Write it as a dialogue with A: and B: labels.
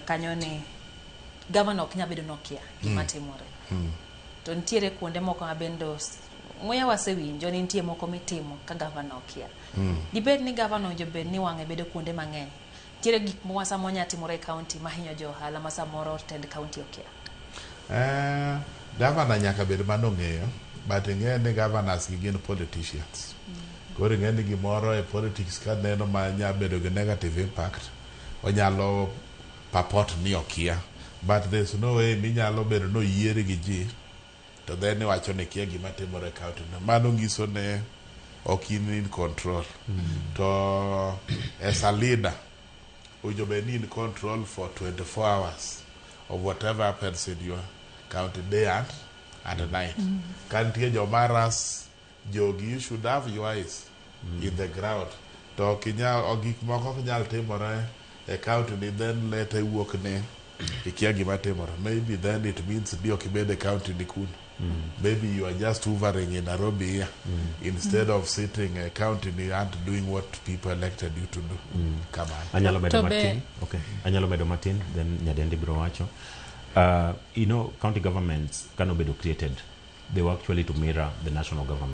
A: kanyo ni gavana ok nyal bedo nokia gima timore. To nitiere kuonde moko ma bende muya wasewinjo ni nitie moko mitimo ka gavana okia. Dibed ni gavana owinjo bed ni wang'e bedo kuonde mang'eny. Nitiere gik ma samoro nyalo timore e county mahinyo jo ohala ma samoro tend county okia.
B: Gavana nyaka bed manong'eyo, but ing'e ni governors gi gin politicians. Koro ing'e ni gimoro e politics ka neno ma nya bedo gi negative impact, onyalo purport ni okia. But there's no way minyalo bedo noyieri gi ji to then iwacho ni ikia gima timore e county no. Mano nyiso ne ok in in control. To as a leader, owinjo bed ni in control for 24 hours of whatever happens in your county, day and night. Ka nitie joma ras jogi, you should have your eyes in the ground. To ok inyal, ok gik moko ok nyal timore e county ni, then later iwuok ni ikia gima timore. Maybe then it means ni ok ibed e county ni kuno. Maybe you are just hovering in Nairobi here instead of sitting a county ni and doing what people elected you to do. Kamano.
C: Anyalo medo
D: To be-
C: matin. Okay, anyalo medo matin, then nyadendi biro wacho. County governments kanobedo created, they were actually to mirror the national government.